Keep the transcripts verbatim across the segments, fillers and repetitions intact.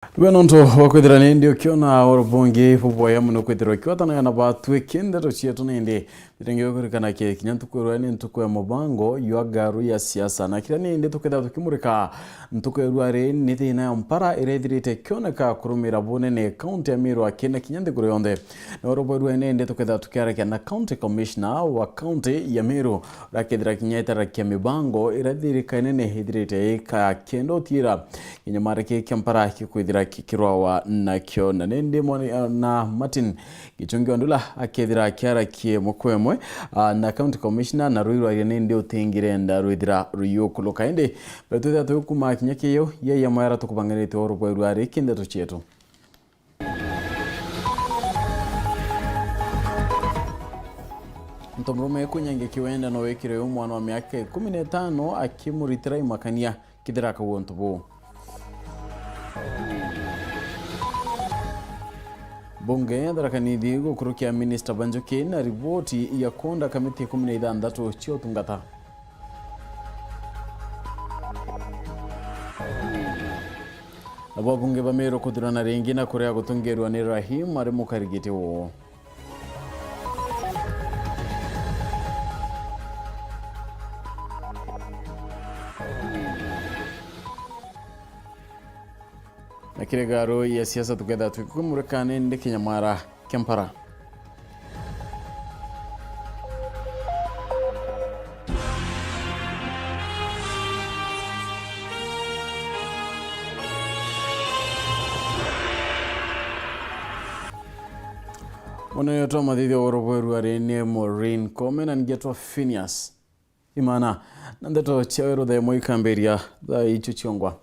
Iwe nontu bwa kwithira nindi ukiona oro bungi bubwaya mono kwithirwa ikiwatanaga na batwi ki ndeto cietu nindi, rirenge kurikana ki kinya ntuku irua ni ntuku ya mubango ywa ngaru ya siasa, na kiria nindi tukethira tukimurika ntuku irua ri ni thina ya mpara iria ithirite ikioneka kurumira bunene kaunti ya Meru aki na kinya nthiguru yonthe. Na oro bwa irua nindi tukethira tukiarakia na county commissioner wa kaunti ya Meru, uria akethira kinya etarakia mibango iria thirikari nene ithirite ika kenda utiira kinyamara ki kia mpara kikwithira kikirwawa nakio. Na nindi mwana, na Martin Gichungi Wandula akethira akiarakie mukwe mwe, ah, na county commissioner, na rui rwaria nindi utingirenda rwithira ruyukuluka. Indi mbere twithira tukuma kinya kiyo, yeye mwera tukubanganirite oro bwa irua ri ki ndeto cietu. Ntomurume kunyangia kiwenda no wekire uyu mwana wa miaka ikumi na itano akimuritira imakania kithira akauga untu buu. Bunge ya Tharaka Nithi gukurukia Minista Banjuki na riboti ya kuunda kamiti ikumi na ithanthatu cia utungata. Nabo abunge ba Meru kuthurana ringi na kuria gutungiirwa ni Rahim ari mukarigiti woo. Na kiri garu ya siasa tukethira tukikumurika nindi kinyamara kia mpara. Mwana uyu twa mathithia oro bweru ari ni Maureen Kome na ngetwa Phineas Imana, na ndeto ciawe ruthemo ikambiria thaa icio ciongwa.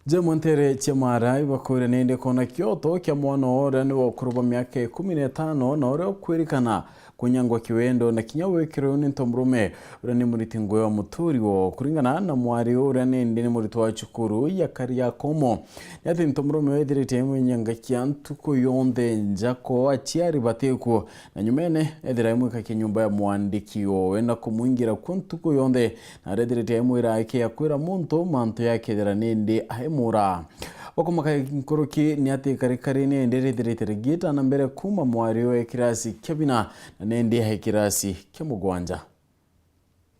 Jemwe ntere cia mara ibakwire nindi kona kioto kia mwana uria ni wa ukuru bwa miaka ikumi na itano na uria ukwirikana kunyangwa kiwendo na kinya wikirwe ni ntomurume uria ni muriti ngugi wa muturi wo. Kuringana na mwari uria nindi ni muriti wa cukuru ya Kariakomo, ni ati ntomurume wethirite imwenyangakia ntuku yonthe nja ko aciari batikuo. Na nyumene, ethira aimwikakia nyumba ya mwandiki owe na kumwingira kuo ntuku yonthe, na arethirite aimwira aike akwira muntu mantu yakethira nindi aimura. Bakumaka nkuruki ni ati karikari nindi rithirite rigita na mbere kuma mwari owe kirasi kia bina na nindi ae kirasi kia mugwanja.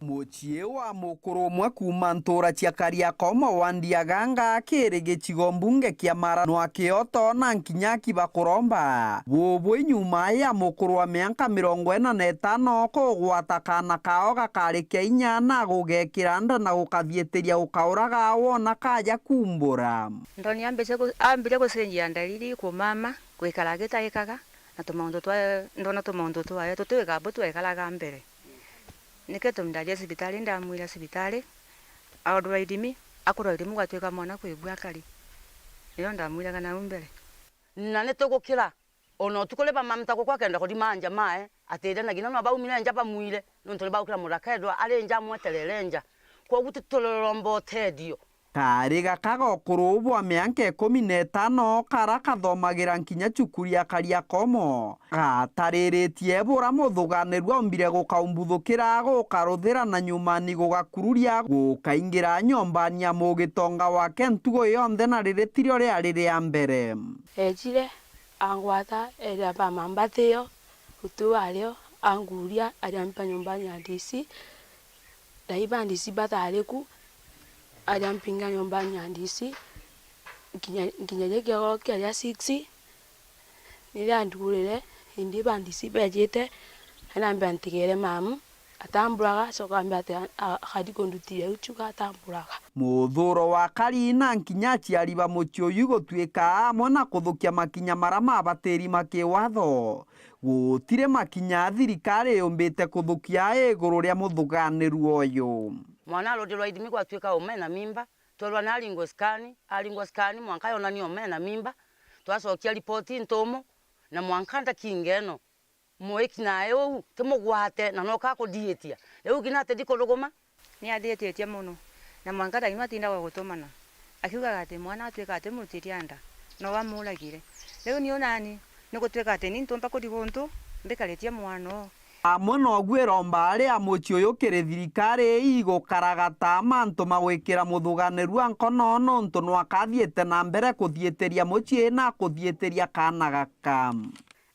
Mucii wa mukuru umwe kuuma ntuura cia Kariakomo wa Ndiaganga kiri gicigo mbunge kia Mara nwa kioto na nkinya akiba kuromba. Bubu inyuma ya mukuru wa mianka mirongo ina na itano kugwata kaana kao gakari kia inya na gugekira nda na gukathiitiria gukauraga wona kaja kumbura. Ndoni ambirie gu-, ambirie gucenjia ndariri kumama, gwikara agitaikaga, na tumaundu twa, ndona tumaundu twayo tutwikabo twekaraga mbere. Nikio tumi ndathie cibitari, ndamwira cibitari, aurwa ithimi, akurwa ithimi gwatwika mwana kwibua akari. Niyo ndamwiraga nau mbere. Na ni tugukira, ona utuku riba mamta gukwa akenda kuthima anja mae, atire na ginya no baumire nja bamwire, nontu ni baukira muraka ethwa ari nja amweterere nja. Kwogu tituroromba uteethio. Kaari gaka ga ukuru bwa mianka ikumi na itano karia kathomagira nkinya cukuru ya Kariakomo, gatariritie bura muthuganirua ombire gukaumbuthukiira gukaruthira na nyumani gugakururia gukaingira nyombani ya mugitonga wake ntugu yonthe na riri tirio riari ria mbere. Eejire angwata eera bamambatiyo utu ario anguuria ariampa nyumbani ya D C. Ndaiba ndisi batari ku, aria mpinga nyumbani ya ndisi, nkinya, nkinya ria kiogoro kia ria six, niria ndugurire, indi ba ndisi bejite, arambia ntigere mamu, atamburaga, acoka ambia ati a-, a-, akari kundutire u chuka atamburaga. Muthuro wa kari na nkinya aciari ba mucii uyu gutwika amwe na kuthukia makinya maria mabatiri ma kiwatho. Gutiri makinya thirikari yumbite kuthukia iguru ria muthuganirua uyu. Mwana arutirwa ithimi gwatwika ume na mimba, twerwa ni aringwe scan, aringwa scan mwanka yonania ume na mimba, twacokia ripoti ntumu, na mwanka ndakinga ino. Mwiki nae uu ti mugwate na noka kudiitia. Riu kinya ati ndikuruguma, Ni athititie mono, na mwanka thaino atindaga gutumana, akiugaga ati mwana atwika atimurutirie nda, nowe amuragire. Riu ni unani, ni gutwika ati ni ntumba kurigwa untu mbikaritie mwana uu, Amwe noguo iromba aria mucii uyu kiri thirikari ii gukaragata mantu ma gwikira muthuganirua nkono, nontu nwakathiite na mbere kuthiitiria mucii na kuthiitiria kaana gaka.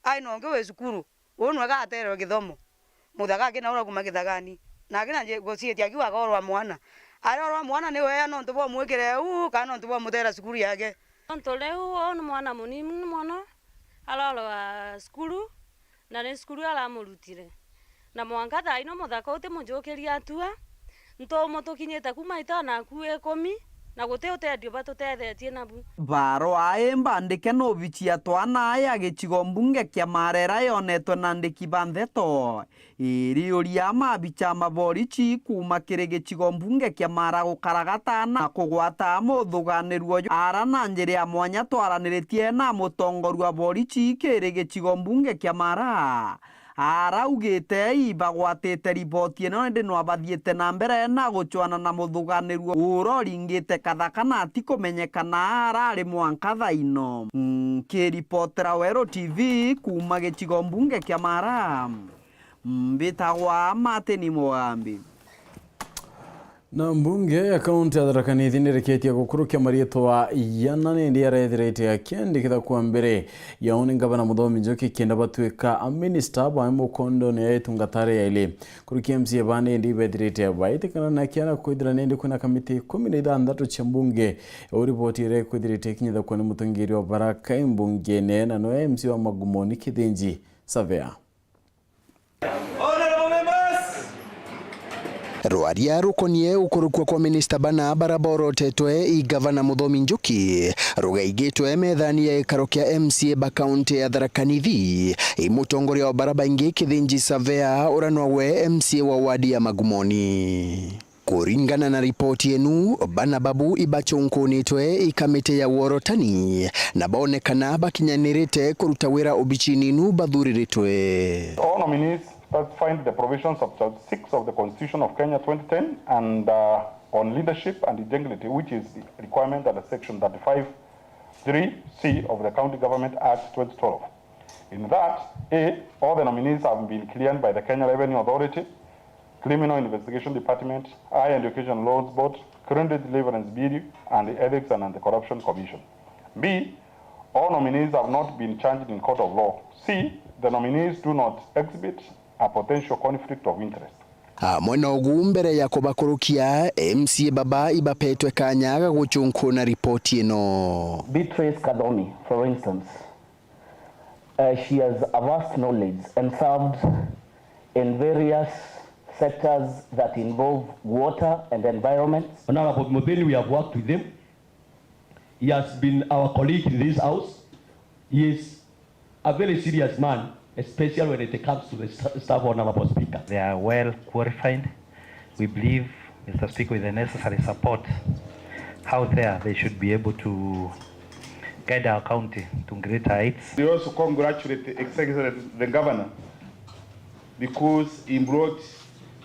Ai nongi wi cukuru, uu nwe gatererwe githomo. Muthaka aki naura kuma githagani, na aki na nji-, guciitia akiuga akorwa mwana. Ari orwa mwana ni wea nontu bwa mwikire uu, kana nontu bwa mutera cukuru yake? Nontu riu uu ni mwana munini mono, arorwa cukuru, na ni cukuru aramurutire. Na mwanka thaa ino muthaka utimujukiria atua, ntumu tukinyite kuma itano na akuu ikumi, na guti uteethio batuteethetie nabu. Barua ii mbandike na obici ya twana ya gicigo mbunge kia Marera yonetwe na andiki ba ntheto. Iriuria mabicha ma borichi kuuma kiri gicigo mbunge kia Mara gukaragata na kugwata muthuganirua uju ara na njira ya mwanya twaraniritie na mutongoria wa borichi kiri gicigo mbunge kia Mara. Araugite ibagwatite riboti ino indi nwabathiite na mbere na gucwana na muthuganirua uroringite kathaka na atikumenyekana arari mwanka thaino. Nkiripotera Weru T V kuuma gicigo mbunge kia Mara, mbitagwa Martin Mugambi. Na mbunge ya kaunti ya Tharaka Nithi nirikitie gukurukia mariitwa yana nindi arethirite akiandikitha kwa mbere ya uni ngavana Muthomi Njuki kenda batuika a minista ba mukondone ya itungata ria ili. Kuruki M C A ba nindi ibethirite baitikana na kiana kwithira nindi kwina kamiti ikumi na ithanthatu cia mbunge. Uu riboti iria ikwithirite ikinyithakua ni mutongeria wa Baraka imbungene na noe M C A wa Magumoni Kithinji Savea. Rwaria rukonie gukurukua kwa minista bana bara borotetwe i gavana Muthomi Njuki rugaigitwe methani ya gikaro kia M C A ba kaunti ya Tharaka Nithi, i mutongoria wa bara baingi Kithinji Savea uria nowe M C A wa wadi ya Magumoni. Kuringana na ripoti enu, bana babu ibachunkunitwe i kamiti ya worotani na bonekana bakinyanirite kuruta wira obicini inu bathuriritwe. All nominees specified the provisions of Chapter six of the Constitution of Kenya twenty ten and, uh, on leadership and integrity, which is requirement under Section thirty-five three C of the County Government Act twenty twelve. In that, A, all the nominees have been cleared by the Kenya Revenue Authority, Criminal Investigation Department, Higher Education Laws Board, Criminal Deliverance Bureau, and the Ethics and Anti-Corruption Commission. B, all nominees have not been charged in court of law. C, the nominees do not exhibit a potential conflict of interest. Amwe na ugu, mbere ya kubakurukia, M C A baba ibapetwe kanya ga guchunkuna ripoti ino. Beatrice Kathomi, for instance, uh, she has a vast knowledge and served in various sectors that involve water and environment. Honorable Muthini, we have worked with him. He has been our colleague in this house. He is a very serious man, especially when it comes to the st-, staff, Honorable Speaker. They are well qualified. We believe, Mister Speaker, with the necessary support out there, they should be able to guide our county to greater heights. We also congratulate His Excellency the Governor because he brought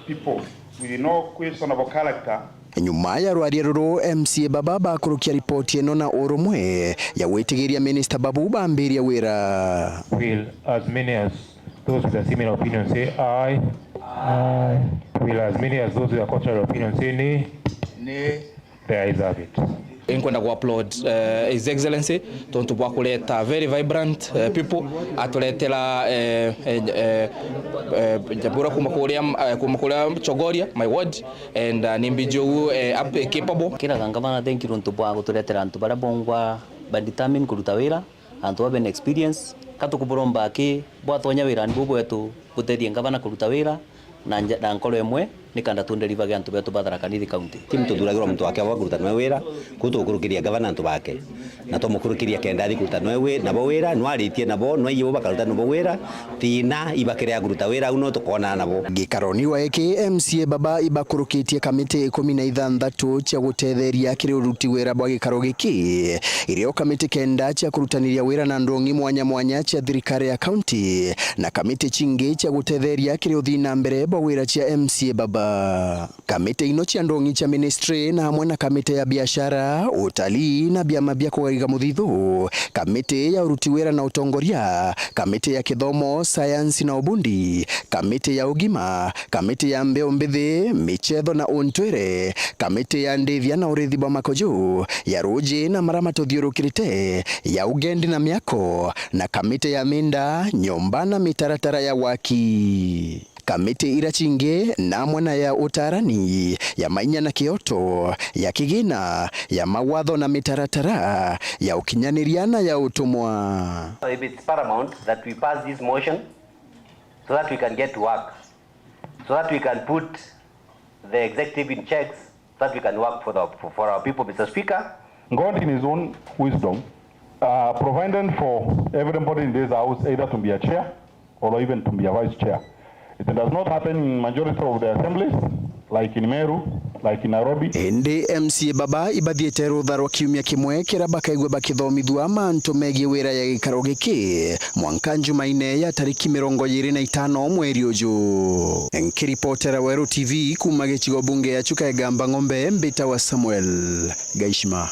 people with no questionable character. Nyuma ya rwaria ruru, M C A baba bakurukia ripoti ino na urumwe ya gwitigiria minista babu bambiria wira. Will as many as those with a similar opinion say aye? Aye. Will as many as those with a contrary opinion say nay? Nay. The ayes have it. Inkwenda ku applaud, eh, His Excellency tontu bwa kureta very vibrant, eh, people, aturetera, eh, eh, eh, eh, Jabura kuma kuria, eh, kuma kuria Chogoria, my ward, and, uh, ni mbiji ugu, eh, up, eh, capable. Kiraga ngavana thank you nontu bwa guturetera antu baria bongwa ba determined kuruta wira, antu ba bena experience. Ka tukuburomba aki bwatonya wirani bubu bwetu butethie ngavana kuruta wira na nja-, na nkoro imwe, nikenda tu deliver antu betu ba Tharaka Nithi County. Ti muntu thuuragirwa muntu wake wa kuruta noe wira, kuu tugukurukiria ngavana antu bake. Na twamukurukiria kenda athi kuruta noe wi-, nabo wira, nwaritie nabo, nwaiye bo bakaruta nabo wira, thina ibakire ya kuruta wira, au no tukoonana nabo. Gikaroni wa eki, M C A baba ibakurukitie kamiti ikumi na ithanthatu cia gutetheria kiri uruti wira bwa gikaro giki, irio kamiti kenda cia kurutaniria wira na ndongi mwanya mwanya cia thirikari ya kaunti, na kamiti cingi cia gutetheria kiri uthii na mbere bwa wira cia M C A baba. Kamiti ino cia ndongi cia ministry na amwe na kamiti ya biashara, utalii na biama bia kugaiga muthithu, kamiti ya uruti wira na utongoria, kamiti ya kithomo, sayansi na ubundi, kamiti ya ugima, kamiti ya mbeu mbithi, michetho na untwire, kamiti ya ndithia na urithi bwa makuju, ya ruji na maria matuthiurukirite, ya ugendi na miako, na kamiti ya minda, nyomba na mitaratara ya waki. Kamiti iria cingi na amwe na ya utarani, ya mainya na kioto, ya kigina, ya mawatho na mitaratara, ya ukinyaniria na ya utumwa. So if it's paramount that we pass this motion so that we can get to work, so that we can put the executive in checks, so that we can work for the, for, for our people, Mister Speaker. God in his own wisdom, uh, provided for everybody in this house either to be a chair or even to be a vice chair. It does not happen in majority of the assemblies, like in Meru, like in Nairobi. Indi M C A baba ibathiite rutha rwa kiumia kimwe kiria bakaigua bakithomithua mantu megii wira ya gikaro giki mwanka Njumaine ya tariki mirongo iiri na itano mweri uju. Nkiripotera Weru T V kuuma gicigo bunge ya Chuka Igamba Ng'ombe, mbitawa Samuel Gaishima.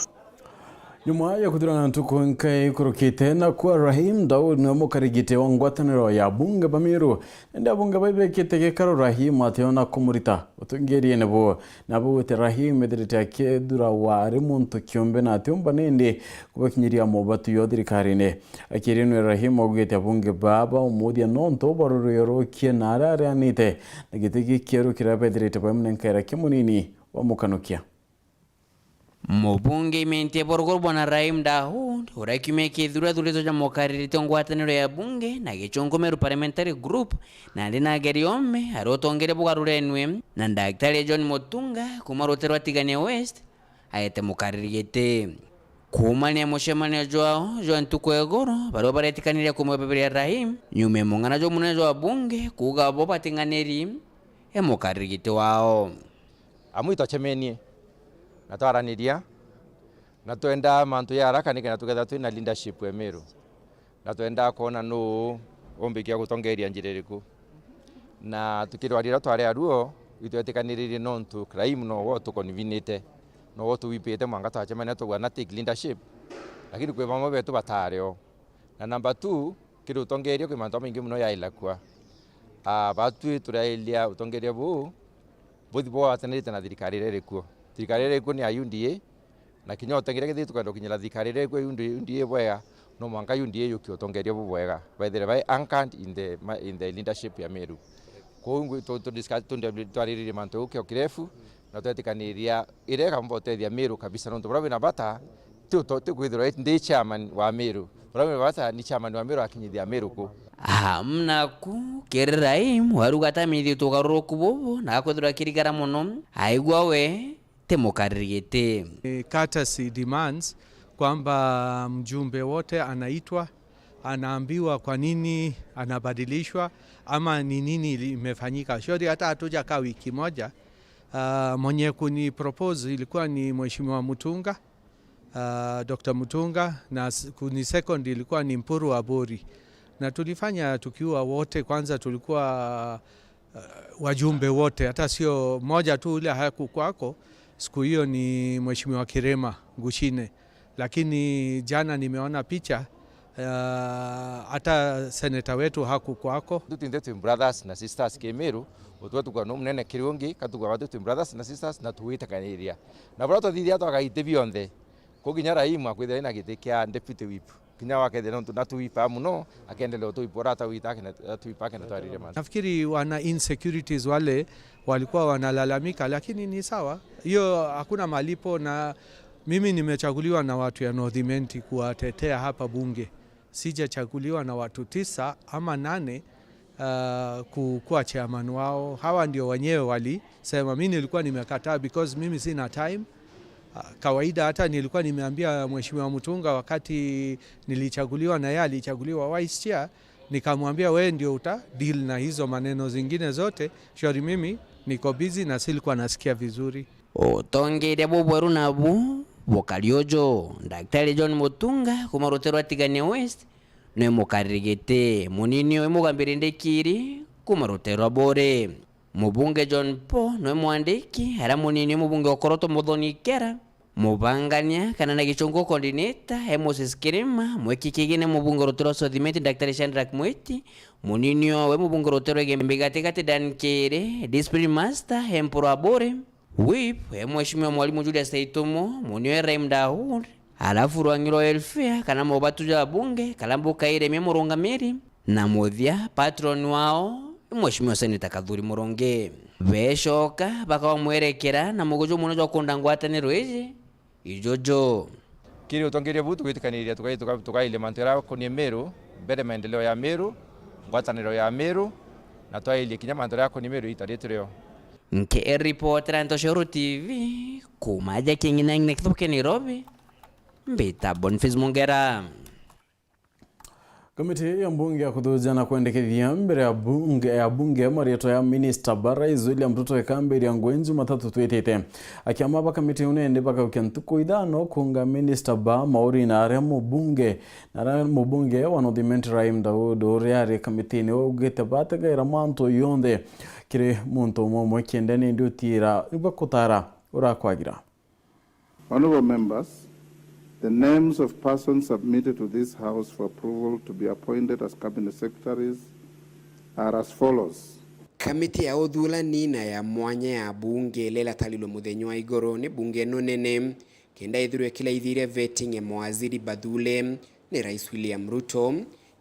Nyuma ya kuthurana ntuku nkai ikurukite, na kwa Rahim Daud niwe mukarigite wa ngwataniro ya abunge ba Meru, indi abunge baibekite gikaro Rahim ationa kumurita utungiriene bu. Na baugite Rahim ethirite akithurawa ari muntu kiumbe na atiumba nindi kubakinyiria mobatu yo thirikarine. Akiria niwe Rahim augite abunge baba umuthia nontu baruriorukie na aria arianite na giti gikieru kiria bethirite baimunenkaira kimunini bamukanukia. Mubunge Imenti Borogoro bwana Rahim Daud, uria kiumia kithiru athuritwe ja mukaririte ngwataniro ya bunge na Gichunku Meru Parliamentary Group, nandi na Ageri Ome, ari utongeria bugarurenwe na Daktari John Mutunga kuuma rutere rwa Tigania West, aete mukariri giti. Kuumania mucemanio jwao jwa ntuku ya igoro, baria baretikaniria kumwebeberia Rahim, nyuma ya mung'ana jwa munene jwa bunge kuuga bo bating'aniri e mukariri giti wao. Amwe itwacemenie na twaraniria, na twenda mantu ya haraka nikenda tukethira twina leadership ya Meru, na twendaa kwona nuu umbikia gutongeria njira iriku. Na tukirwaria riria twari aruo, itwetikaniririe nontu Rahim nowe utuconvinite, nowe utuwipite mwanka twacemania tugwa na take leadership, lakini kwi bamwe betu batario. Na number two, kiri utongeria kwi mantu jamaingi mono yailakua. Ah, batwi turairia utongeria buu buthi bwatanirite na thirikari iria irikuo. Thirikari iria irikuo ni ya U D A, na kinya utongeria kethira tukwenda gukinyira thirikari iria irikuo ya U D A bwega, no mwanka U D A yukie utongeria bubwega, bethire bai anchored in the, ma-, in the leadership ya Meru. Kwou ngwi-, tu-, tu-, discuss-, tu-, twariririe mantu jau kio kirefu, na twetikaniria iria ikamba utethia Meru kabisa, nontu buria bwina bata ti uto-, ti kwithirwa ndi chairman wa Meru. Buria bwina bata ni chairman wa Meru akinyithia Meru ku. Amna ku, kiri Rahim, waruga atamithie tugaruruku bubu, na akwithirwa akirigara mono, aigua we ti mukariri giti. Eh, courtesy demands kwamba mjumbe wote anaitwa, anaambiwa kwa nini anabadilishwa ama ni nini ili-, imefanyika. Shauri hata hatujakaa wiki moja, ah, mwenye kuni propose ilikuwa ni Mheshimiwa Mutunga, ah, Doctor Mutunga, na s-, kuni second ilikuwa ni Mpuru Aburi. Na tulifanya tukiwa wote, kwanza tulikuwa, ah, wajumbe wote, hata sio mmoja tu ule hakukwako siku hiyo, ni Mheshimiwa Kirema Gushine. Lakini jana nimeona picha, ah, hata senator wetu hakukwako. Tutinde twi brothers na sisters Kimiru, utwe tukwa no munene kiri ungi, katukwa batu twi brothers na sisters na tuwitakaniria. Na bura twathithia twagaite bionthe, kuginya Rahim akwithira ina giti kia deputy whip. Kinya wakethira nontu natuwipa muno, akendelea utuwipa, ura atawita akenda, atuwipa akenda twarire mantu. Nafikiri wana insecurities wale walikuwa wanalalamika, lakini ni sawa. Hiyo hakuna malipo, na mimi nimechaguliwa na watu ya North Imenti kuwatetea hapa bunge. Sijachaguliwa na watu tisa ama nane, ah, ku-, kuwa chairman wao. Hawa ndio wenyewe walisema, mimi nilikuwa nimekataa because mimi sina time. Ah, kawaida hata nilikuwa nimeambia Mheshimiwa Mutunga wakati nilichaguliwa na yeye alichaguliwa vice chair, nikamwambia, "Wewe ndio uta deal na hizo maneno zingine zote, shauri mimi niko busy na silikuwa nasikia vizuri." Utongeria bubweru nabu bukari uju, Daktari John Mutunga kuuma rutere rwa Tigania West, ni mukariri giti, munini uyu Mugambiri Ndikiri kuuma rutere rwa Buuri. Mubunge John Paul niwe mwandiki, aria munini mubunge ukorotwo Muthoni Kera, mubangania kana na gichungu coordinator e Moses Kirima, mwiki kigine mubunge rutere rwa South Imenti Daktari Shadrack Mwiti, munini owe mubunge rutere rwa Igembe Gatigati Dan Kiri, discipline master Empuru Aburi, whip e Mheshimiwa Mwalimu Julius Taitumo, munini owe Rahim Daud, alafu rwangi rwa welfare kana mobatu ja bunge kala mbukaire mia murungamiri, na muthia patron wao ni Mheshimiwa Senator Kathuri Murungi. Becoka bakaba mwerekera na muguju muno jwa kunda ngwataniro iji ijuju. Kiri utongeria buu tugwitikaniria tukai-, tuka-, tukairia mantu jaria akonie Meru, mbere maendeleo ya Meru, ngwataniro ya Meru, na twairie kinya mantu jaria akonie Meru ita ritu rio. Nkiripotera Ntoshoro T V, kuma aja King'ing'ang'i na Kithuki Nairobi, mbita Boniface Mungera. Kamiti ya mbunge ya kuthuja na kwendekithia mbere ya bunge, ya bunge marietwa ya minista ba Rais William Ruto ikambiria ngui Jumatatu twitite. Akiama ba kamiti iu nindi bagaukia ntuku ithano kunga minista ba mauri na aria mubunge, na aria mubunge wa North Imenti Rahim Daud uria ari kamitini augite bategaira mantu yonthe kiri muntu umwe umwe kiende nindi utiira ibakutara urakwagira. Honourable members, the names of persons submitted to this House for approval to be appointed as cabinet secretaries are as follows. Kamiti ya uthurani na ya mwanya ya bunge iria iratarirwe muthenya wa igoro ni bunge ino nene, kenda ithirwe ikiraithiria vetting ya mawaziri bathure ni Rais William Ruto,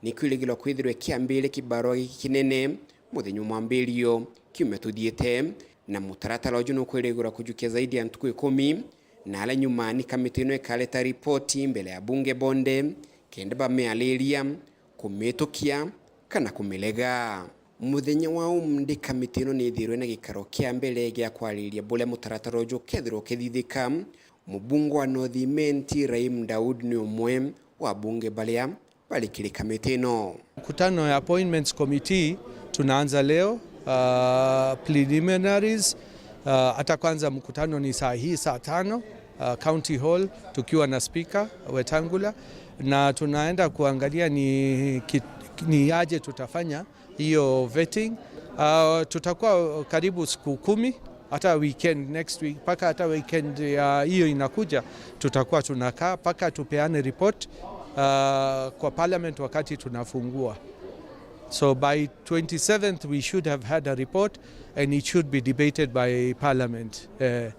ni kwirigirwa kwithirwa ikiambire kibarua giki kinene muthenya wa mwambirio kiumia tuthiite, na mutaratara uju nukwirigirwa kujukia zaidi ya ntuku ikumi, na aria nyuma ni kamiti ino ikareta ripoti mbere ya bunge bonde, kenda bamiariria, kumitukia, kana kumirega. Muthenya wa umthi kamiti ino nithirwe na gikaro kia mbere gia kwariria buria mutaratara uju ukethirwa ukithithika. Mubunge wa North Imenti Rahim Daud ni umwe wa abunge baria bari kiri kamiti ino. Mkutano ya Appointments Committee tunaanza leo, uh, preliminaries, uh, hata kwanza mkutano ni saa hii saa tano, uh, County Hall, tukiwa na Speaker Wetangula, na tunaenda kuangalia ni ki-, ni aje tutafanya hiyo vetting. Uh, tutakuwa karibu siku kumi, hata weekend next week, mpaka hata weekend ya hiyo inakuja, tutakuwa tunakaa mpaka tupeane report, uh, kwa parliament wakati tunafungua. So by twenty-seventh we should have had a report and it should be debated by parliament. Eh.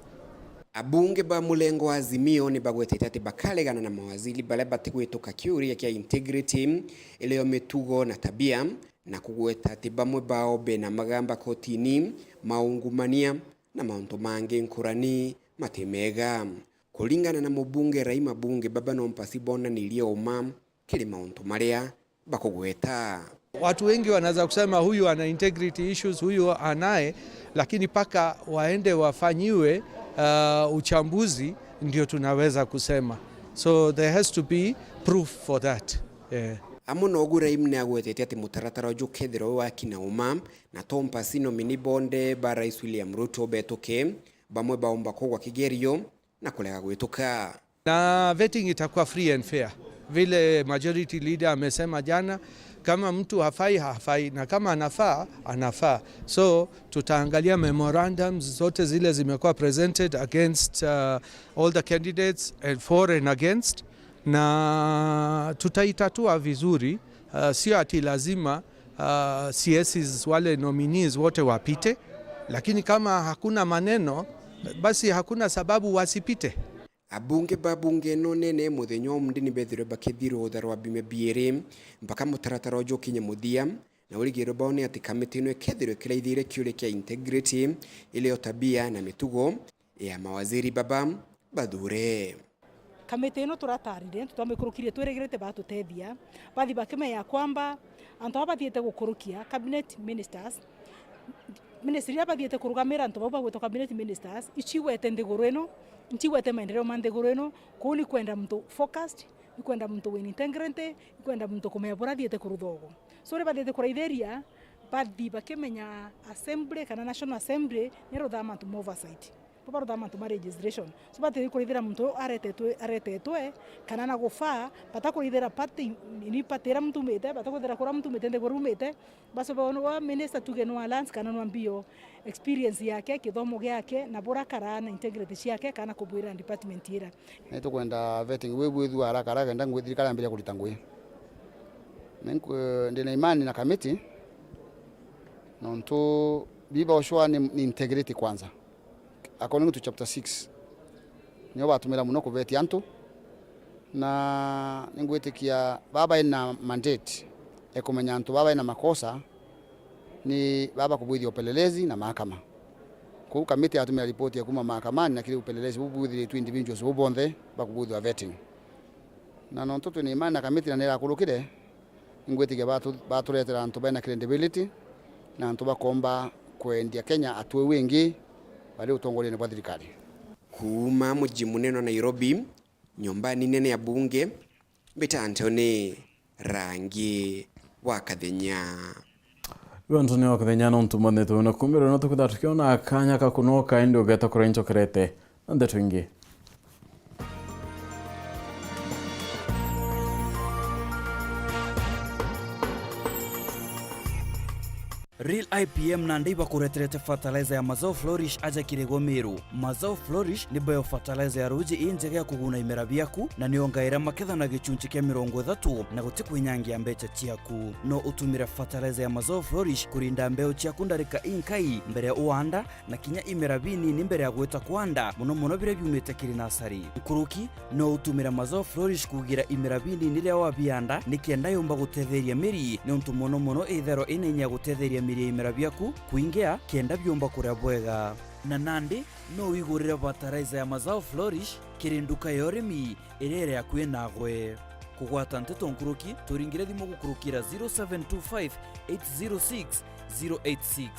Abunge ba murengo wa Azimio ni bagwetete ati bakaregana na mawaziri baria batigwituka kiuria kia integrity, irio mitugo na tabia, na kugweta ati bamwe bao bena magamba kotini, maungumania na mauntu mangi nkurani mati mega. Kuringana na mubunge Rahim, abunge baba no mpasi bonanirie uma kiri mauntu maria bakugweta. Watu wengi wanaweza kusema huyu ana integrity issues, huyu anaye, lakini paka waende wafanyiwe, uh, uchambuzi ndio tunaweza kusema. So there has to be proof for that. Eh. Amwe na uguo, Rahim ni agwetete ati mutaratara uju ukethirwa wi wa kina uma, na to mpasi nomini bonde ba Rais William Ruto betuke, bamwe baumba kugwa kigerio na kurega gwituka. Na vetting itakuwa free and fair, vile majority leader amesema jana. Kama mtu hafai, hafai, na kama anafaa, anafaa. So tutaangalia memorandums zote zile zimekuwa presented against, uh, all the candidates and for and against, na tutaitatua vizuri. Uh, sio ati lazima, uh, C Ss wale nominees wote wapite, lakini kama hakuna maneno, basi hakuna sababu wasipite. Abunge ba bunge ino nene muthenya wa umthi ni bethirwe bakithirwa utharwa biumia biiri mpaka mutaratara uju ukinye muthia, na urigiro bao ni ati kamiti ino ikethirwe ikiraithiria kiuria kia integrity, irio tabia na mitugo ya mawaziri baba bathure. Kamiti ino turatarire, antu twamikurukirie twirigirite batutethia, bathi bakimenya kwamba antu aba bathiite gukurukia cabinet ministers, ministry iria bathiite kurugamira antu bau bagwitwa cabinet ministers, icigwete nthiguru ino, icigwete maendeleo ma nthiguru ino, kuu ni kwenda muntu focused, ni kwenda muntu wina integrity, ni kwenda muntu kumenya buria athiite kurutha ugu. So, riria bathiite kuraithiria, bathi bakimenya assembly kana National Assembly ni ruthama antu ma oversight. Bo barutaga mantu ma registration. So, batiri kurithira muntu uyu aretetwe, aretetwe, kana na gufaa, bata kurithira party, ini party iria muntu umite, bata kurithira kuria muntu umite, nthiguru umite. Bacobe wa minister tuge nwa lands kana nwa mbio experience yake, kithomo giake, na bura karaa na integrity ciake, kana kubwira department ira. Na itukwenda vetting bwibwithua haraka haraka, kenda ngui thirikari yambire kurita ngui. Ninkwe-, ndina imani na kamiti, nontu biba ushwa ni, ni integrity kwanza. According to chapter six, nio batumira muno kuvetia antu, na ningwitikia baba ina mandate ya kumenya antu baba ina makosa ni baba kubwithia upelelezi na mahakama. Kou kamiti yatumira ripoti ya kuma mahakamani na kiri upelelezi bubwithiritwe individuals bu bonthe bakubwithwa vetting. Na nontu twina imani na kamiti na nirakurukire, ingwitikia batu-, baturetera antu bena credibility na antu bakomba kwendia Kenya atweu ingi bari utongoriene bwa thirikari. Kuuma muji munene wa Nairobi, nyumbani nene ya bunge, mbita Anthony Rangi wa Kathenya. Iwe Anthony wa Kathenya, nontu mwanetwe na kumirwa no tukwitha tukiona kanya ka kunoka, indi ugeta kuria nchokerete na ndeto ingi. Real I P M nandi ibakureterete fertilizer ya Mazao Flourish aja kiri gwe Meru. Mazao Flourish ni bio fertilizer ya ruuji injega ya kuguna imera biaku, na niongaira maketha na gichunchi kia mirongo ithatu, na guti kwinyangia mbecha ciaku. No utumire fertilizer ya Mazao Flourish kurinda mbeu ciaku ndarika inkai mbere ya uanda, na kinya imera binini mbere ya gwita kwanda, mono mono biria biumite kiri nasari. Nkuruki, no utumire Mazao Flourish kugira imera binini riria wabianda, nikenda yumba gutetheria miri, niuntu mono mono ithero ina inya ya gutetheria miri ya imera biaku kwingia, kenda biumba kuria bwega. Na nandi, no wigurire fertilizer ya Mazao Flourish kiri nduka ya urimi iria iri akui nagwe. Kugwata nteto nkuruki, turingire thimu gukurukira zero seven two five, eight zero six, zero eight six.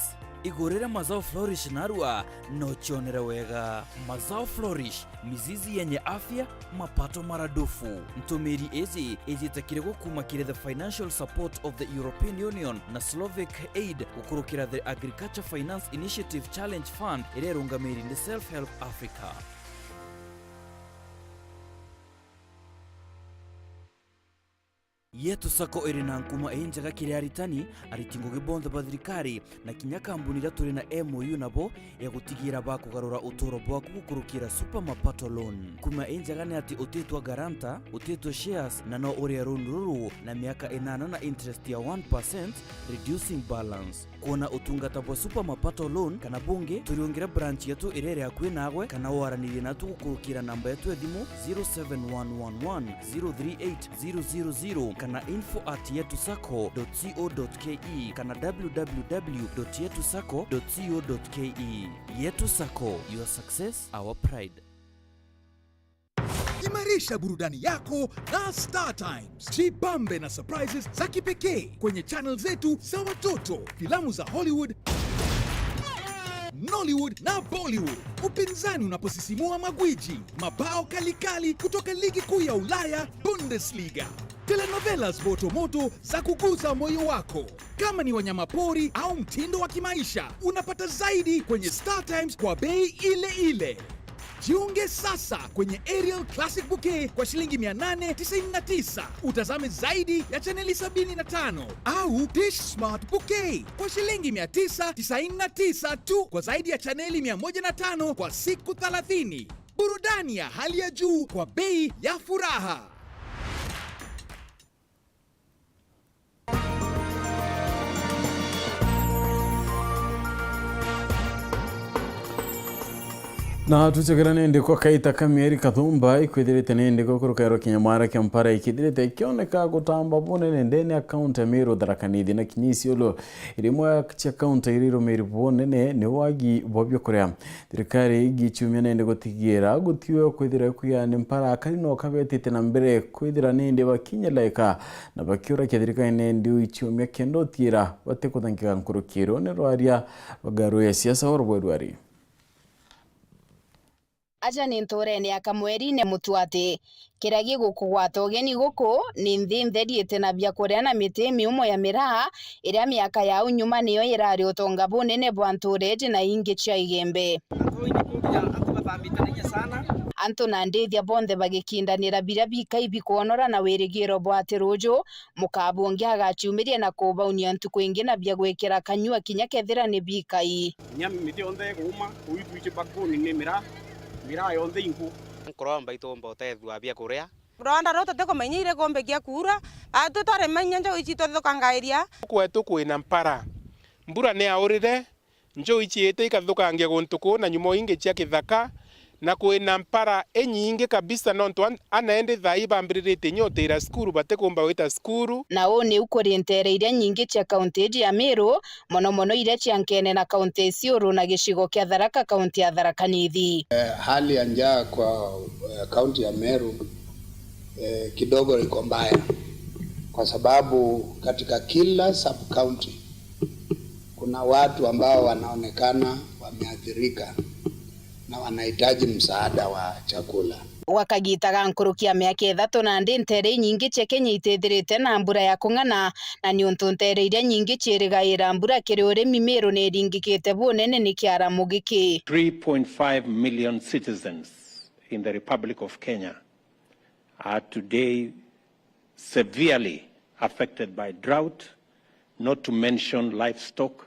Igurire Mazao Flourish narua, no cionere wega. Mazao Flourish, mizizi yenye afya, mapato maradufu. Ntumiri iji ijite kiri gwe kuma kiri the financial support of the European Union na Slovak Aid gukurukira the Agriculture Finance Initiative Challenge Fund iria irungamiri ni Self Help Africa. Yetu Sacco iri na nkuma injega kiri aritani, ariti ngugi bonthe ba thirikari, na kinya kambuni iria turi na M O U nabo ya gutigira bakugarura uturo bwaku gukurukira Super Mapato Loan. Nkuma injega ni ati utitwa guarantor, utitwa shares, na no uria loan ruru na miaka inana na interest ya one percent, reducing balance. Kwona utungata bwa Super Mapato Loan kana bungi, turiungire branch yetu iria iri akui nagwe, kana waranirie natu gukurukira namba yetu ya thimu zero seven one one one zero three eight zero zero zero kana info at yetu sacco dot co dot K E kana w w w dot yetu sacco dot co dot K E. Yetu Sacco, your success, our pride. Imarisha burudani yako na Star Times. Jibambe na surprises za kipekee kwenye channel zetu za watoto, filamu za Hollywood, Nollywood na Bollywood, upinzani unaposisimua magwiji, mabao kalikali kutoka ligi kuu ya Ulaya, Bundesliga, telenovelas motomoto za kuguza moyo wako. Kama ni wanyamapori au mtindo wa kimaisha, unapata zaidi kwenye Star Times kwa bei ile ile. Jiunge sasa kwenye Aerial Classic Bouquet kwa shilingi mia nane tisaini na tisa, utazame zaidi ya chaneli sabini na tano, au Dish Smart Bouquet kwa shilingi mia tisa tisaini na tisa tu kwa zaidi ya chaneli mia moja na tano kwa siku thelathini. Burudani ya hali ya juu kwa bei ya furaha. Na tucokera nindi kwa kaita ka mieri kathumba, ikwithirite nindi gukuruka iro kinyamara kia Mpara ikithirite ikioneka gutamba bunene ndene ya kaunti ya Meru, Tharaka Nithi na kinya Isiolo. Irimwe cia kaunti iria irumiri bunene ni wagi bwa biakuria. Thirikari igichiumia nindi gutigira gutiwe kwithira kwiyani Mpara akari no kabetite na mbere kwithira nindi bakinyeleka na bakiurakia thirikari nindi uichiumia kenda utiira batikuthangika nkuruki. Ruu ni rwaria rwa ngaru ya siasa oro bwa rwari. Aja ni ntuurene ya Kamwerine Mutuati. Kiria gigukugwata ugeni guku ni nthi ntheri iti na biakuria na miti miumo ya miraa, iria miaka ya au nyuma niyo irari utonga bunene bwa ntuura iji na ingi cia Igembe. Antu nandi ithia bonthe bagikindanira biria bikai bikwonora na wirigiro bwa ati ruuju, mukabungi agaciumiria na kubaunia ntuku ingi na bia gwikira kanyua kinya kethira ni bikai. Kinya miti yonthe iguuma, kuu itwiji bakuni ni miraa, miraa yonthe ingu. Nkuromba itumba utethua bia kuria. Rwanda ruu tutikumenya iri kumbikia kuura, atu twaremenya njau ici tuthukangairia. Kwetu kwina mpara, mbura ni yaurire, njuu iciite ikathukangia guntu kuu na nyumo ingi cia kithaka, na kwina mpara inyingi kabisa, nontu an-, ana endi thaa ii bambiriritie inya utiira cukuru, batikumba gwita cukuru. Na uu niu kuri nteere iria nyingi cia kaunti iji ya Meru, mono mono iria cia nkeene na kaunti ya Isiolo na gicigo kia Tharaka, kaunti ya Tharaka Nithi. Eh, hali ya njaa kwa, eh, kaunti ya Meru, eh, kidogo iko mbaya, kwa sababu katika kila sub-county kuna watu ambao wanaonekana wameathirika na wanahitaji msaada wa chakula. Gwa kagiita ga nkuruki ya miaka ithatu nandi, nteere inyingi cia Kenya itithirite na mbura ya kung'ana, na niuntu nteere iria nyingi ciirigaira mbura kiri urimi, Meru niringikite bunene ni kiaramu giki. Three point five million citizens in the Republic of Kenya are today severely affected by drought, not to mention livestock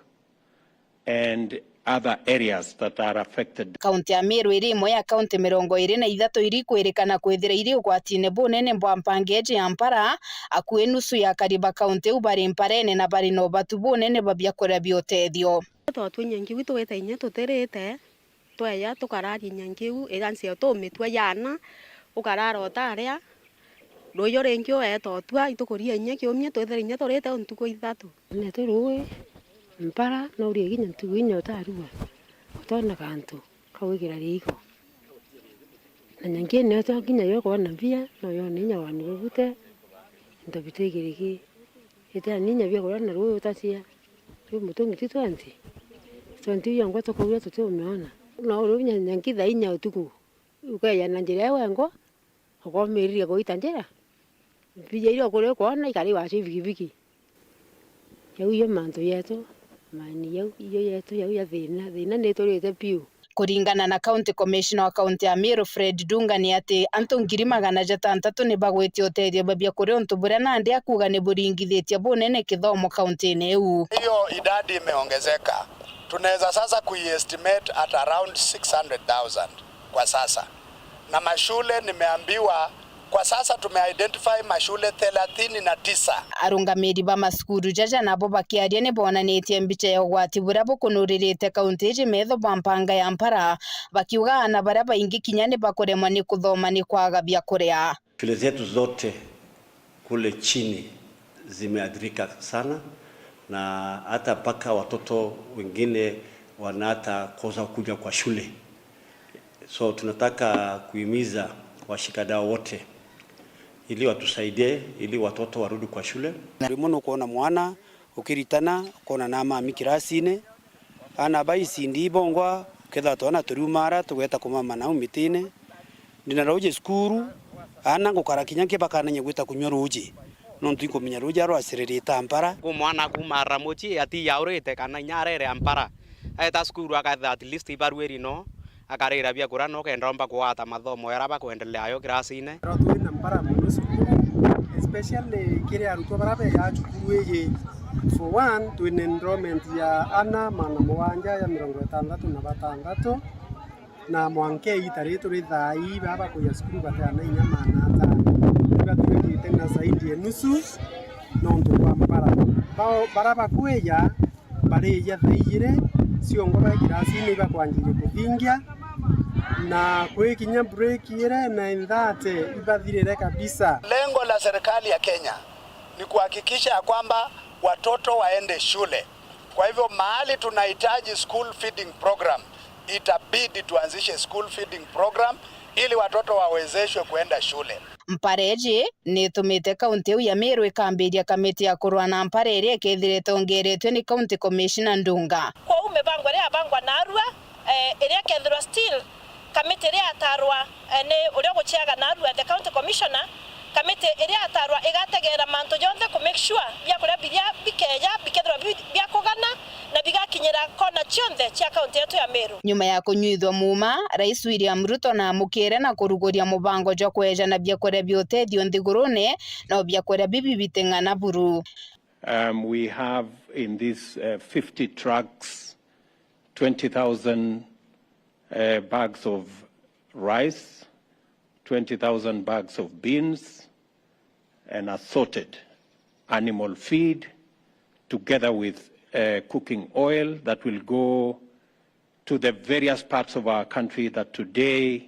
and other areas that are affected. Kaunti ya Meru iri imwe ya kaunti mirongo iiri na ithatu iri ikwirikana kwithira iri ugwatine bunene bwa mpanga iji ya mpara. Akui nusu ya akari ba kaunti iu bari mparene na bari na ubatu bunene bwa biakuria bia utethio. Twatwinyia ngiu tugwita inya tutirite, tweya tukararia inya ngiu, igancio tumitua yaana, ukarara utaria, ruuju ringi ugeeta utua, itukuria inya kiumia, twithira inya turite o ntuku ithatu. Netu ruui, mpara, no urie kinya ntuku inya utarua, utona gantu ka gwikira riiko. Na nyangi netu kinya yo kwona mbia, no yone inya wani bubute, into bitigiriki. Itiani inya bia kuria na ruui utacia. Riu mutungi ti twenty. Twenty yongwa tukaurua tutiumiona. No uriu nya-, nyangi thaa inya utuku, ukeja na njira iu wengwa, ukomiriria kuita njira. Mbija iria ukuria ukwona ikari wacio ibikibiki. Jau iyo mantu yetu, maeni jau, iyo yetu jau ya thina, thina niturite piu. Kuringana na County Commissioner wa kaunti ya Meru, Fred Dunga, ni ati antu ngiri magana jatantatu ni bagwitia utethio bwa biakuria, untu buria nandi akuuga ni buringithitie bunene kithomo kauntine iu. Hiyo idadi imeongezeka. Tunaweza sasa kuiestimate at around six hundred thousand kwa sasa. Na mashule nimeambiwa kwa sasa tumeidentify mashule thelathini na tisa. Arungamiri ba macukuru jaja nabo bakiaria ni bonanitie mbicha ya ugwati buria bukunuririte kaunti iji metho bwa mpanga ya mpara, bakiuga aana baria baingi kinya ni bakuremwa ni kuthoma ni kwaga bia kuria. Shule zetu zote kule chini zimeathirika sana, na hata mpaka watoto wengine wana hata kosa kuja kwa shule. So, tunataka kuhimiza washikadau wote ili watusaidie ili watoto warudi kwa shule. Rimwe nukwona mwana ukiritana, ukona na mami kirasine, aana ba icindi ibongwa, ukethira twana turiumara, tugeta kumama nau mitine. Ndina ruuji cukuru, aana ngukara kinya nkibakanania gwita kunyua ruuji, nontu inkumenya ruuji aria rwaciririte mpara. Ku mwana kuuma Ramochi atiyaurite kana inya arere mpara. Aeta cukuru akethira at least ibaruiri no, akarira biakuria no kenda omba kugwata mathomo jaria bakwendelea ayo kirasine. Twina mpara mono cukuru, especially kiri arutwa baria beja cukuru iji. For one, twina enrollment ya ana magana mugwanja ya mirongo itantatu na batantatu, na mwanka iita riri turi thaa ii, baba bakuja cukuru bateana inya magana atano. Ibatwikite na zaidi ya nusu nontu bwa mpara. Bao, baria bakwija, barija thaa ijiri ciongo bai kirasini ibakwanjiria kuthingia, na kwi kinya break iri na nine thirty ibathirire kabisa. Lengo la serikali ya Kenya ni kuhakikisha ya kwamba watoto waende shule. Kwa hivyo, mahali tunahitaji school feeding program, itabidi tuanzishe school feeding program ili watoto wawezeshwe kuenda shule. Mpara iji ni itumite kaunti iu ya Meru ikambiria kamiti ya kurua na mpara iria ikethirite ongeretwe ni County Commissioner Ndunga. Kwou mibango iria yabangwa narua, eh, iria ikethirwa still Kamiti iria yatarwa, eh, ni uria uguciaga narua, the county commissioner, kamiti iria yatarwa igategeera mantu jonthe ku make sure biakuria biria bikeeja bikethirwa bi-, bia kugana na bigakinyira kona cionthe cia kaunti yetu ya Meru. Nyuma ya kunyuithua muuma, Rais William Ruto naamukire na kuruguria mubango jwa kweejana biakuria bia utethio nthigurune, no biakuria bibi biting'ana buru. Um, we have in these, uh, fifty trucks, twenty thousand, uh, bags of rice, twenty thousand bags of beans, and assorted animal feed, together with, uh, cooking oil that will go to the various parts of our country that today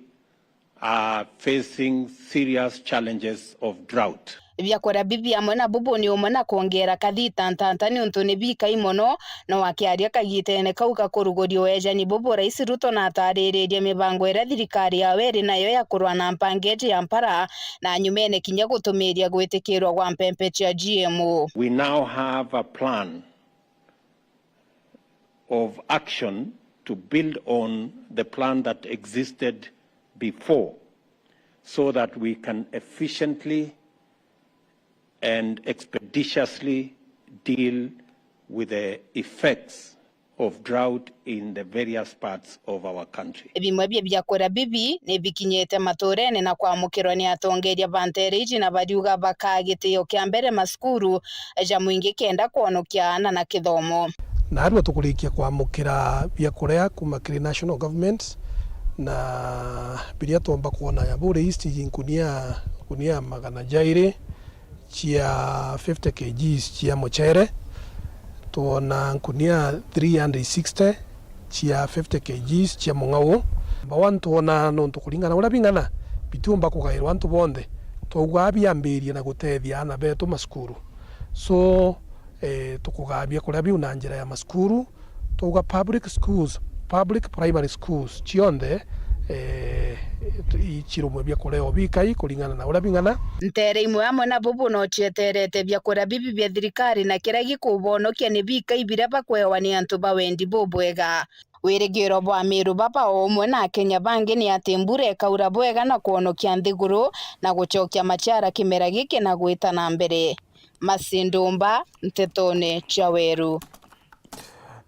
are facing serious challenges of drought. Biakuria bibi amwe na bubu ni umwe na kwongeera kathita ntanta niuntu ni bikai mono, no akiaria kagitene kau ka kuruguria uejani bubu, Rais Ruto natariririe mibango iria thirikari yawe iri nayo ya kurwa na mpangeji ya mpara, na nyumene kinya gutumiria gwitikirwa gwa mpempe cia G M O. We now have a plan of action to build on the plan that existed before, so that we can efficiently and expeditiously deal with the effects of drought in the various parts of our country. Bimwe bia biakuria bibi ni bikinyite maturene na kwamukirwa ni atongeria ba nteere iji, na bariuga bakaa gitio kia mbere macukuru ja mwingi kenda kwonokia aana na kithomo. Naarua tukurikia kwamukira biakuria kuuma kiri national government, na biria twomba kwona ya buri East nkunia, nkunia magana jairi cia fifty kilograms cia mucere, twona nkunia three hundred sixty cia fifty kilograms cia mung'au. Number one, twona nontu kuringana na uria bing'ana, bitiumba kugairwa antu bonthe, twauga biambirie na gutethia aana betu macukuru. So, eh, tukugaa biakuria biu na njira ya macukuru, twauga public schools, public primary schools cionthe, eh, i-, cirumwe biakuria o bikai kuringana na uria bing'ana. Nteere imwe amwe na bubu no cieterete biakuria bibi bia thirikari, na kiria gikubonokia ni bikai biria bakwewa ni antu ba wendi bubwega. Wirigiro bwa Meru baba o umwe na Akenya bangi ni ati mbura ikaura bwega na kwonokia nthiguru na gucokia maciara kimera giki na gwita na mbere. Mercy Ndumba, Ntetone cia Weru.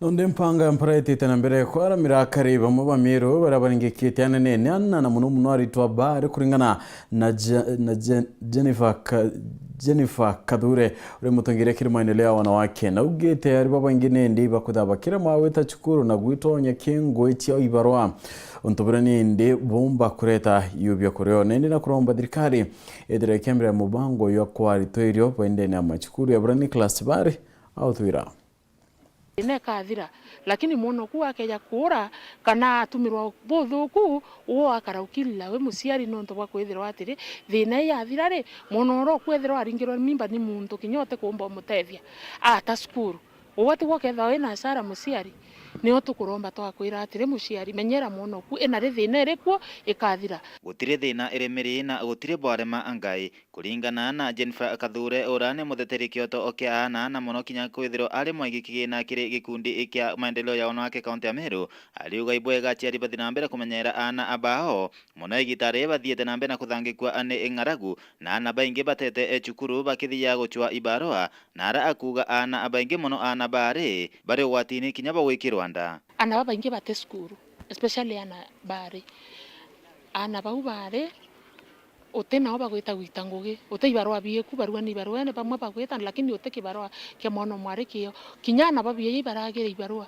Nonde mpanga ya mpara itite na mbere kwaramira akari bamwe ba Meru baria baringikite anenene ana na muno muno aritwa baari kuringana na Je-, na Je-, Jennifer Ka-, Jennifer Kathure, uria mutongeria kiri maendeleo ya wanawake, naugite ari babaingi nindi bakwithirwa bakirema gwita cukuru na gwitonya kingui cia ibarua. Untu buria nindi bumba kureta yubia kurio nindi na kuromba thirikari ithire ikiambira mubango jwa kwa aritwa irio baindene ya macukuru ya bura. Nicholas Bari autwira. Thina ikathira, lakini mwana oku akeja kuura kana atumirwa buthuku, uo akaraukirira wi muciari nontu bwa kwithirwa atiri, thina iyathira ri, mwana uria ukwithirwa aringirwe mimba ni muntu kinya utikuumba umutethia, aata cukuru. Uwe tigwe ukethirwa wina hasara muciari? Nio tukuromba twakwira atiri, muciari, menyera mwana oku, ina ri thina iri kuo ikathira. Gutiri thina iri miri na gutiri bwarema Ngai. Kuringana na Jennifer Kathure, uria ni mutheteri kioto kia aana, na mono kinya kwithirwa ari mwaigi kigina kiri gikundi kia maendeleo ya wanawake kaunti ya Meru, ariuga ibwega aciari bathi na mbere kumenyera aana bao, mono igita riri bathiite na mbere na kuthangikua ni ng'aragu, na aana baingi batete cukuru bakithia gucwa ibarua, na ara akuuga aana baingi mono aana baari bari ugwatini kinya bwa gwikirwa nda. Aana babaingi bati cukuru, especially aana baari. Aana bau baari uti nao bagwita gwita ngugi, uti ibarua biiku, barua ni ibaruene, bamwe bagwita, lakini uti kibarua kia mwana o mwari kio. Kinya aana babiaji ibaragire ibarua.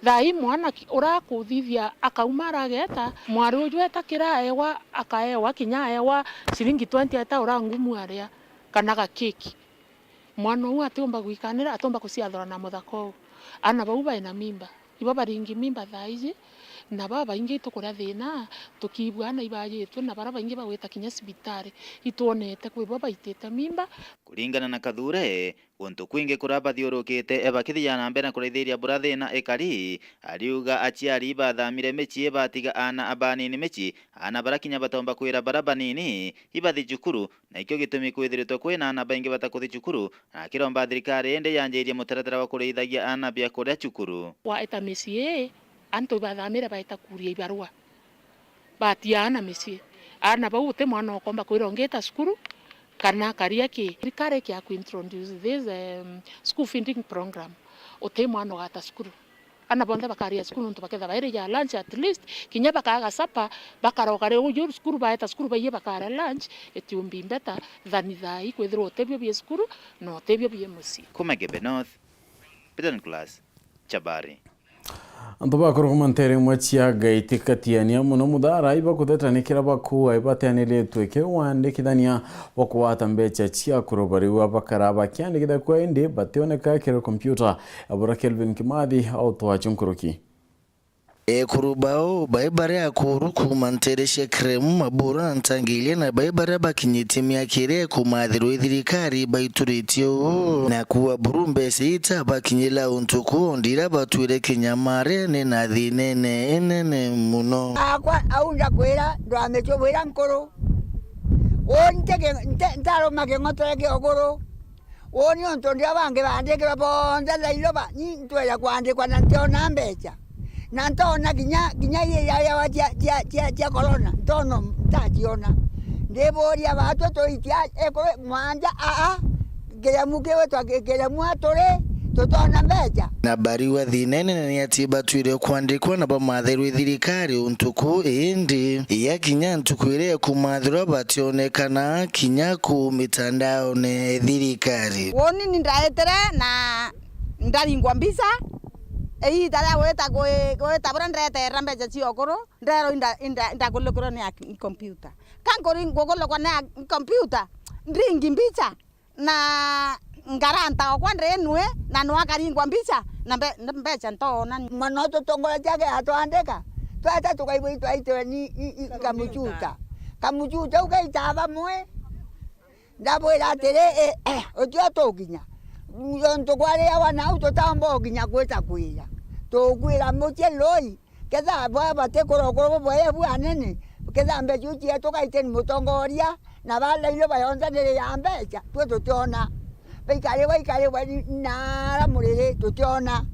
Thaa ii mwana ki-, urakuthithia akauma arageta, mwari uju eta kira aewa, akaewa, kinya aewa ciringi twenty eta ura ngumu aria, kana gakeki. Mwana uu atiumba gwikanira, atiumba kuciathura na muthaka uu. Aana bau baina mimba. Ibo baringi mimba thaa iji, na babaingi itukuria thina, tukiigua aana ibajitwe, na baria baingi bagwita kinya cibitari, itwonete kwi bo baitite mimba. Kuringana na Kathure, guntu kwingi kuria bathiurukite bakithia na mbere na kuraithiria bura thina ikari, ariuga aciari bathamire micii batiga aana banini micii, aana baria kinya batomba kwira baria banini ibathi cukuru, na ikio gitumi kwithiritwe kwina aana baingi batakuthi cukuru, na akiromba thirikari indi yanjirie mutaratara wa kurithagia aana biakuria cukuru. Waeta micii ii, antu ibathamire baeta kuria ibarua. Batia aana micii. Aana bau uti mwana ukomba kwira ungiita cukuru kana akaria ki. Thirikari ikia ku introduce this, um, school feeding program, uti mwana ugaata cukuru. Aana bonthe bakaria cukuru nontu baketha bairi ya lunch at least, kinya bakaaga supper, bakaroka riu ju cukuru baeta cukuru baiye bakaria lunch, it will be better than thaa ii kwithirwa utibio bie cukuru na utibio bie mucii. Kuma Gembe North, Peter Nicholas, Chabari. Antu bakuruka mantere imwe cia Ngai tikatiania mono muthara ibakuthetanikira bakuua ibateaniritwe kiri wandikithania bwa kugwata mbecha cia kuroba riu abakara bakiandikitha kwa indi bationeka kiri kompyuta. Abura Kelvin Kimathi autwachu nkuruki. Ekuru bao bai baria akuru kuuma ntere cia Kiremu, Mabura, Ntangiria na bai baria bakinyitie miaka iria ikumathirwa i thirikari baituritie uu na kuua buru mbeca itabakinyira untu kuu ndira batwire kinyamariene na thinene inene muno. Akwa au ndakwira ndwamicubwira nkuru. Uu nte ki-, nte-, ntaruma king'otore kia uguru. Uu ni untu ndira bangi bandikirwa bonthe thailo ba-, ni ntwere kwandikwa na ntiona mbecha. Na ntoona kinya, kinya iria yawa cia, cia, cia, cia corona, ntoona ntaciona. Ndiburia batwe twitia ekuru mwanja, aa, kiremu kiwitwa ki-, kiremu aturi, tutoona mbecha. Na bariwa thina inene ni ati batwire kwandikwa na bamathairwe thirikari untu kuu, indi yakinya ntuku iria ikumathirwa bationekana kinya kuu mitandaone thirikari. Woni ni ndaetire na ndaringwa mbica, iita ria gwita gwi-, gwita buria ndeterera mbecha cia ukuru, nderwa inda-, inda-, indakulikirwa ni a-, computer. Ka nkuri-, ngukulukwa ni a-, computer, ndringi mbicha, na ngaranta okwa ndinwe, na nwa akaringwa mbicha, na mbe-, na mbecha ntoona. Mwana ututongoretie ageatwandika, tweta tukaigua itwaitwe ni, i, i, kamuchuta. Kamuchuta u gaita bamwe, ndabwira atiri, i, eh, utio tukinya. Untu kwariawa nau tutaomba ukinya gwita kwira. Tukwira mucii lui, ketha bwa batikurokwo bubweye bwanene, ketha mbecha iu cietu gaiteni mutongoria, na balailo bayonzanire ya mbecha, twi tutiona. Baikari, baikari, bari nara muriri, tutiona.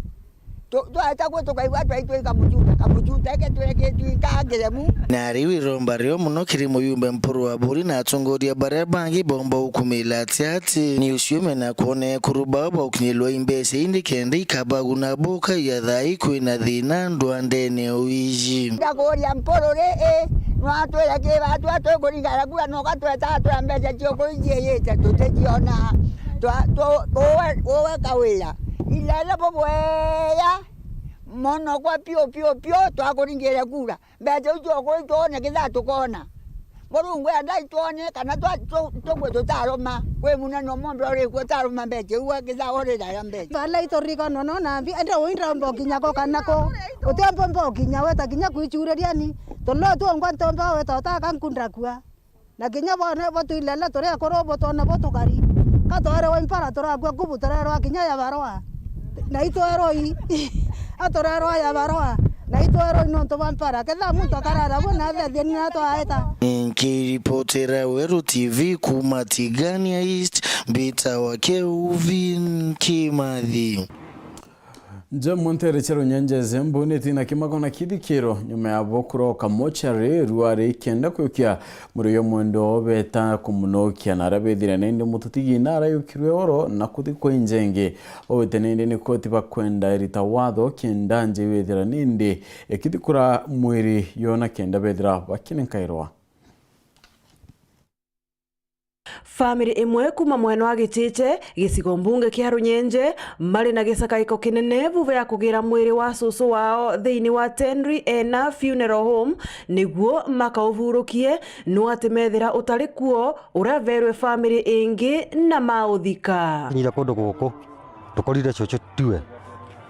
Tu-, twaeta kwi tukaigua twaitwa i kamuchuta, kamuchuta eke tweketwi nkangiremu. Na riu iromba rio mono kiri muyumbe Mpuru wa Buri na atongoria baria bangi bomba ukumila ati ati ni ucio mena kwona ekuru bao baukinyirwa i mbecha indi kenda ikabaguna buka ya thaa ii kwina thina ndwandene o iji. Ndakuria Mpuru ri, i, nwatwire ki batwa tukuringana kura na ugatweta atwira mbecha cia ukuru iciiyite tuticiona. Twa-, tu-, uwe, uwe kawira. Ilele bubweya mono kwa piu, piu, piu, twakuringire kura. Mbecha icio kuri twone kithaa tukona. Murungu enda itwone kana twa-, tu-, tugwe tutaruma. Kwi munene umwe mbere urikuo utaruma mbecha iu, kithaa uriraira mbecha. Bala ituriko nono na mbi, ende ui ndomba ukinya ko kana ko. Utiomba mba ukinya weta kinya kwichuriria ni. Tulo tuongwa ntomba weta utaka nkundakua. Na kinya bone bo twilele turi akuru bo twona bo tukari. Ka twarerwa i mpara turakua kubu turerwa kinya ya barua. Na itwerwa i, a turerwa ya barua. Na itwerwa i nontu bwa mpara. Ketha muntu akarara bo na athethie ni na twaeta. Nkiripotera Weru T V kuma Tigania East, mbitawa Kelvin Kimathi. Nja mu nteere cia Runyenje, Zembu niti na kimako na kithikiro nyuma ya bo kuroka mochari ruari kenda kwiukia mwiri uyu mwendwa wao beta kumunokia na aria bethire nindi mututigi na araiukirwe oro na kuthikwa injenge. Bawite nindi ni koti bakwenda irita watho kenda nje bethira nindi ikithikura mwiri yo na kenda bethira bakinenkairwa. Family imwe kuma mwena wa Gichiche, gicigo mbunge kia Runyenje, mari na gisakaiko kinene vuva ya kugira mwiri wa cucu wao thiini wa Tenri Ena Funeral Home niguo makauvurukie, no ati methira utari kuo, uraverwe family ingi na mauthika. Kinyire kundu guku, tukorire cucu tue.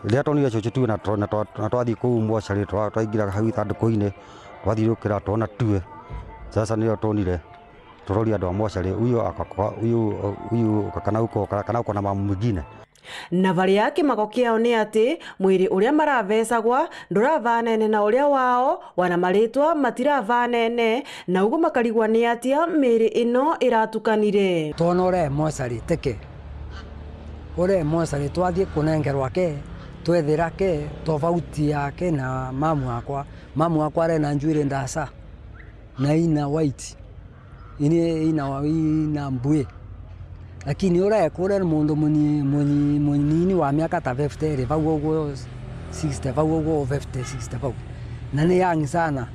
Riria twonire cucu tue na twa-, na twa-, na twathii kuu mochari, twa-, twaingira hau ithanduku-ini, twathiurukira twona tue. Sasa niyo twonire. Turori andu a mochari, uyu akakwa, uyu, uyu kana uko, kana uko na mamu mwingine. Na baria kimako kiao ni ati mwiri uria maravecagwa nduravanene na uria wao, wana maritwa matiravanene, na uguo makarigwa ni atia miri ino iratukanire. Twona uria e mochari teke, uria e mochari twathii kunengerwa ke, twethira ke tofauti yake na mamu akwa. Mamu akwa ari na njwiri ndasa. Na ina white. Ini ina wa-, ina mbui. Lakini uria ekuria ni mundu munyi-, munyi-, munini wa miaka ta fifty ri, vau uguo sixty, vau uguo fifty, sixty vau. Na ni young sana.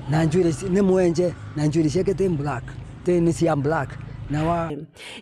Na njuiri ci-, ni mwenje, na njuiri ciake ti black. Ti ni cia black. Na wa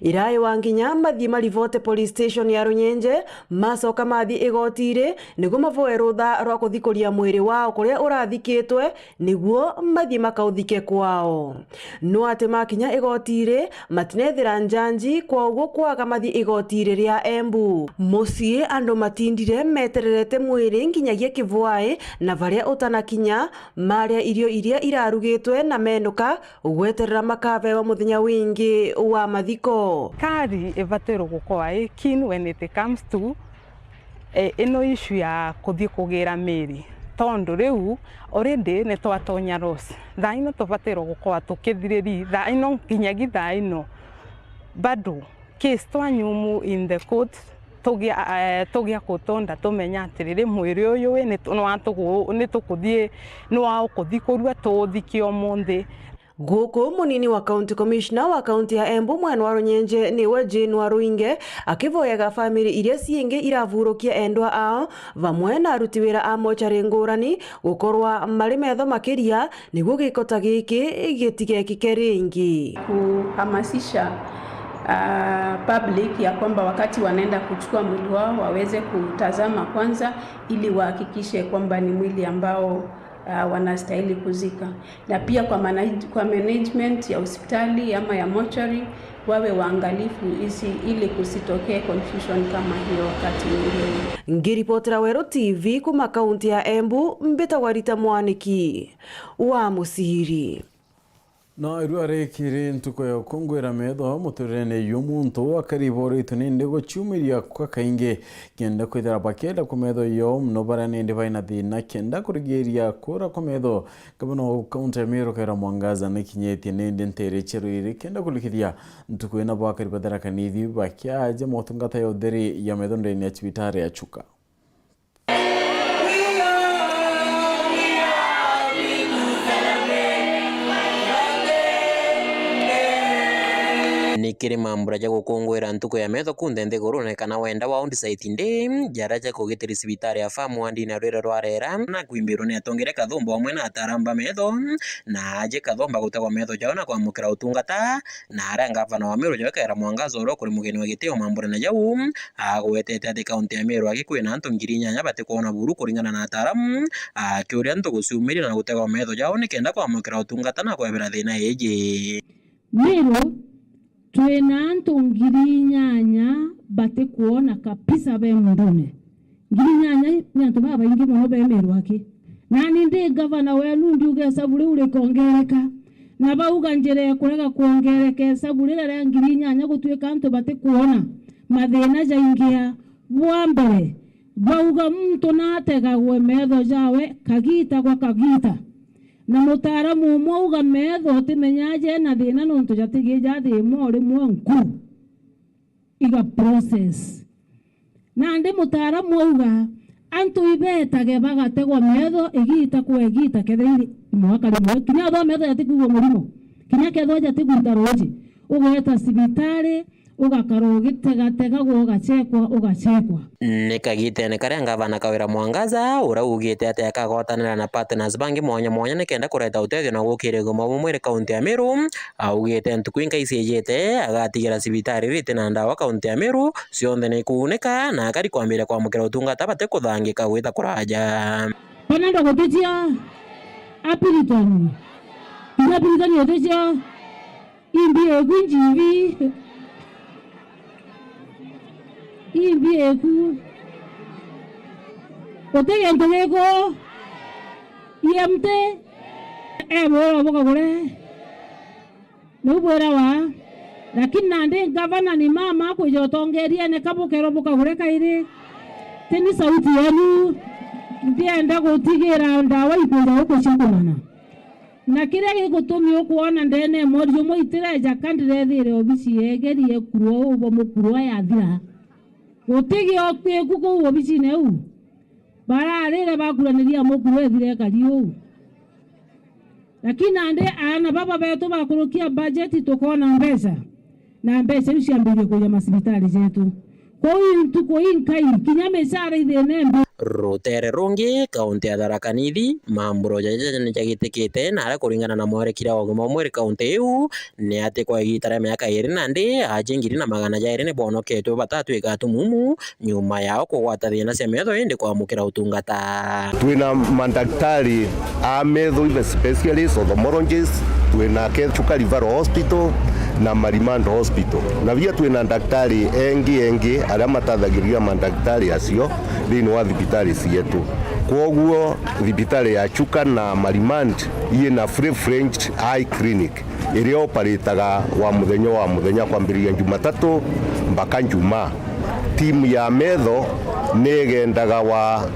Irai wa nginya mathii marivote police station ya Runyenje, macoka mathii igoti ri, niguo mavoe rutha rwa kuthikuria mwiri wao kuria urathikitwe, niguo mathii makauthike kwao. No ati makinya igoti ri, matinethira njanji, kwoguo kwaga mathii igoti ri ria Embu. Mucii andu matindire metererete mwiri nginyagia kivwai, na varia utanakinya, maria irio iria irarugitwe na menuka, gweterera makavewa muthenya wingi wa mathiko. Kari ibatirwo gukorwa i keen when it comes to, eh, ino issue ya kuthii kugira miri, tondu riu already ni twatonya loss. Thaa ino tubatirwo gukorwa tukithiriri, thaa ino, nginyagi thaa ino bado case twanyumu in the court, tugia, eh, tugia kutonda tumenya atiriri, mwiri uyu wi ni tu-, nwa tugu-, ni tukuthii, nwa ukuthii kurua, tuuthike umunthi. Guku munini wa County Commissioner wa kaunti ya Embu mwena wa Runyenje niwe Jane Waruinge akivoyaga family iria ciingi iravurukia endwa ao vamwe na aruti wira a mochari ngurani gukorwa mari metho makiria niguo giko ta giki gitigekike ringi. Kuhamasisha, ah, public ya kwamba wakati wanaenda kuchukua mwili wao waweze kutazama kwanza ili wahakikishe kwamba ni mwili ambao, ah, wanastahili kuzika. Na pia kwa manage-, kwa management ya hospitali ama ya mortuary, wawe waangalifu isi-, ili kusitokee confusion kama hiyo wakati mwingine. Ngiripotera Weru T V kuma kaunti ya Embu, mbitagwa Rita Mwaniki wa Musiri. Na irua riki ri ntuku ya gukungwira metho muturirene yu muntu akariboritwe nindi guciumiria kwa kaingi kenda kwithira bakienda ku metho yo muno baria nindi baina thina kenda kurigiria kura kwa metho. Gavana wa kaunti ya Meru Kawira Mwangaza nikinyitie nindi ntere cia rwiri kenda kurikithia ntuku ina bakari ba Tharaka Nithi bakiaja motungata ya utheri ya metho ndene ya cibitari ya Chuka. Ni kiri mambura ja gukungwira ntuku ya metho kunthe nthigurune kana wenda wa Old Site Day, jaria ja kugitiri cibitari ya Farm Ward na rwire rwa Rera, na kwimbirwe ni atongeria Kathumba amwe na ataaramu ba metho, na aje Kathumba gutegwa metho jao na kwamukira utungata, na aria ngavana wa Meru Kawira Mwangaza uria ukuri mugeni wa gitio mambura na jau, agwetete ati kaunti ya Meru agi kwina antu ngiri inyanya batikwona buru kuringana na ataaramu, akiuria antu guciumiria na gutega metho jao nikenda kwamukira utungata na kwebera thina iji. Meru twina antu ngiri inyanya batikwona kabisa be mundune. Ngiri inyanya ni antu babaingi mono be Meru aki. Nani ndi gavana wenu ndiuga isabu riu rikongereka. Na bauga njira ya kurega kwongereka isabu riria ria ngiri inyanya gutuika antu batikwona, mathina jaingia. Bwa mbere, bauga muntu nategagwe metho jawe kagita gwa kagita. Na mutaaramu umwe auga metho utimenya aja ena thina nontu jatigi jathimwa o rimwe nku. Iga process. Nandi mutaaramu auga, antu ibetage bagategwa metho igita kwa igita, kethira iri mwaka rimwe, kinya ethwa metho jatikwigua murimo, kinya kethwa jatikwita ruuji, ugeeta cibitari, ugakara ugitegategagwa, ugachekwa, ugachekwa. Ni kagitene karia ngavana Kawira Mwangaza, uria ugite ati akagwatanira na partners bangi mwanya mwanya nikenda kureta utethio na gukiria ugima bumwe iri kaunti ya Meru, augite ntuku inkai ciijite, agatigira cibitari riti na ndawa kaunti ya Meru, cionthe ni ikuunika, na akari kwambiria kwamukira utungata batikuthangika gwita kuraja. Banenda guticia apiritani. Inya apiritani uticio. Imbi eku njibi. Imbi eku. Uti gintu giku. E M T. E bwira bukagure. Niu bwirawa. Lakini nandi ngavana ni mama kwija utongeriene ka bukerwa bukagure kairi. Tini sauti yenu. Ndienda gutigira ndawa ikwija guku cia kumana. Na kiria gigutumi ukwona ndene mori jumwe itireja ka ndirethiire obici yegerie kurwa ubo mukurwa yathira. Guti gioku kuu obicine iu. Bararire bakuraniria mukurwa ethire ekari uu. Lakini nandi aana baba betu bakurukia bajeti, tukona mbeca, na mbeca iu ciambirie kuja macibitari jetu. Kwou ntuku inkai, kinya micara ithine mbi. Rutere rungi, kaunti ya Tharaka Nithi, mambura jaja ni jagitikite, na aria kuringana na mwerekera wa ugima wa mwiri kaunti iu, ni ati kwa igiita ria miaka iiri nandi, aji ngiri na magana jairi ni bonoketwe batatwika atumumu, nyuma yao kugwata thiina cia metho indi kwamukira utungata. Twina mandaktari a metho, ibe specialist, ophthalmologist, twina Chuka Referral Hospital na Marimando Hospital. Na pia twina ndaktari engi engi aria matathagiriria mandaktari acio thiini wa thibitari cietu. Kwoguo thibitari ya Chuka na Marimand ina full-fledged eye clinic iria operataga wa muthenya wa muthenya kwambiriria Jumatatu mpaka Njumaa. Timu ya metho ni igendaga wa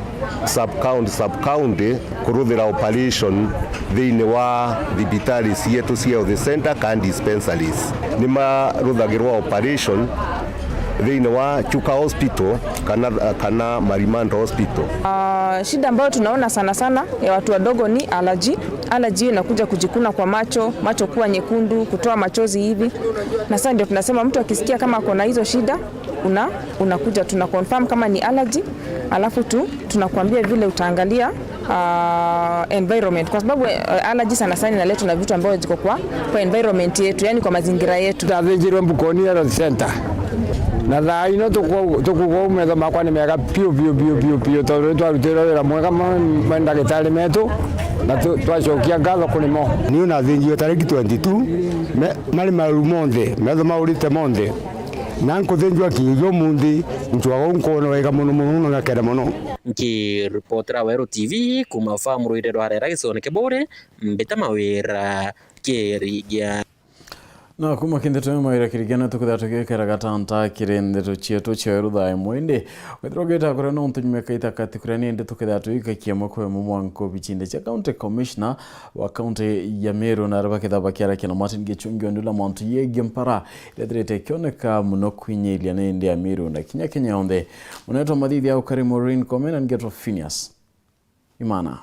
sub-county, sub-county kuruthira operation thiini wa thibitari cietu cia health center kana dispensaries. Ni maruthagirwa operation thiini wa Chuka Hospital kana, kana Marimando Hospital. Ah, shida ambayo tunaona sana sana ya watu wadogo ni allergy. Allergy inakuja kujikuna kwa macho, macho kuwa nyekundu, kutoa machozi hivi. Na sasa ndio tunasema mtu akisikia kama ako na hizo shida, una-, unakuja tuna confirm kama ni allergy, alafu tu tunakuambia vile utaangalia, ah, environment, kwa sababu, eh, allergy sana sana inaletwa na vitu ambavyo ziko kwa, kwa environment yetu, yani kwa mazingira yetu. Ndathinjirwe Mbukoni Health Center. Na thaa ino tuku-, tukuuga metho makwa ni mega piu, piu, piu, piu, piu, tondu ni twarutirwe wira mwega mono ni ndagitari metu, na tu-, twacokia ngatho kuri mo. Niu nathinjiwe tariki twenty-two, me-, mari mauru monthe, metho maurite monthe. Na nkuthinjwa kiuju umunthi, ncwaga u nkwona wega mono, mono, mono, ngakena mono. Nkiripotera Weru T V kuma farm Ruire rwa Rera gicione Kiburi, Mbita Mawira Kirigia. Na kuma kindi twe Mawira Kirigia, na tukithira tugikira gatanta kiri ndeto cietu cia Weru thaa imwe. Indi wethirwa ugita kuria nontu nyuma ikaita kati kuria nindi tukithira tuikakia mwe kwe mumwanko bichinde cia County Commissioner wa kaunti ya Meru, na aria bakethagwa bakiarakia na Martin Gichungi, o ndula mantu yegie mpara iria ithirite ikioneka mono kwinyiria nindi ya Meru na kinya Kenya yonthe. Munetwa Mathithia Ukari, Maureen Komen, na ngetwa Phineas Imana.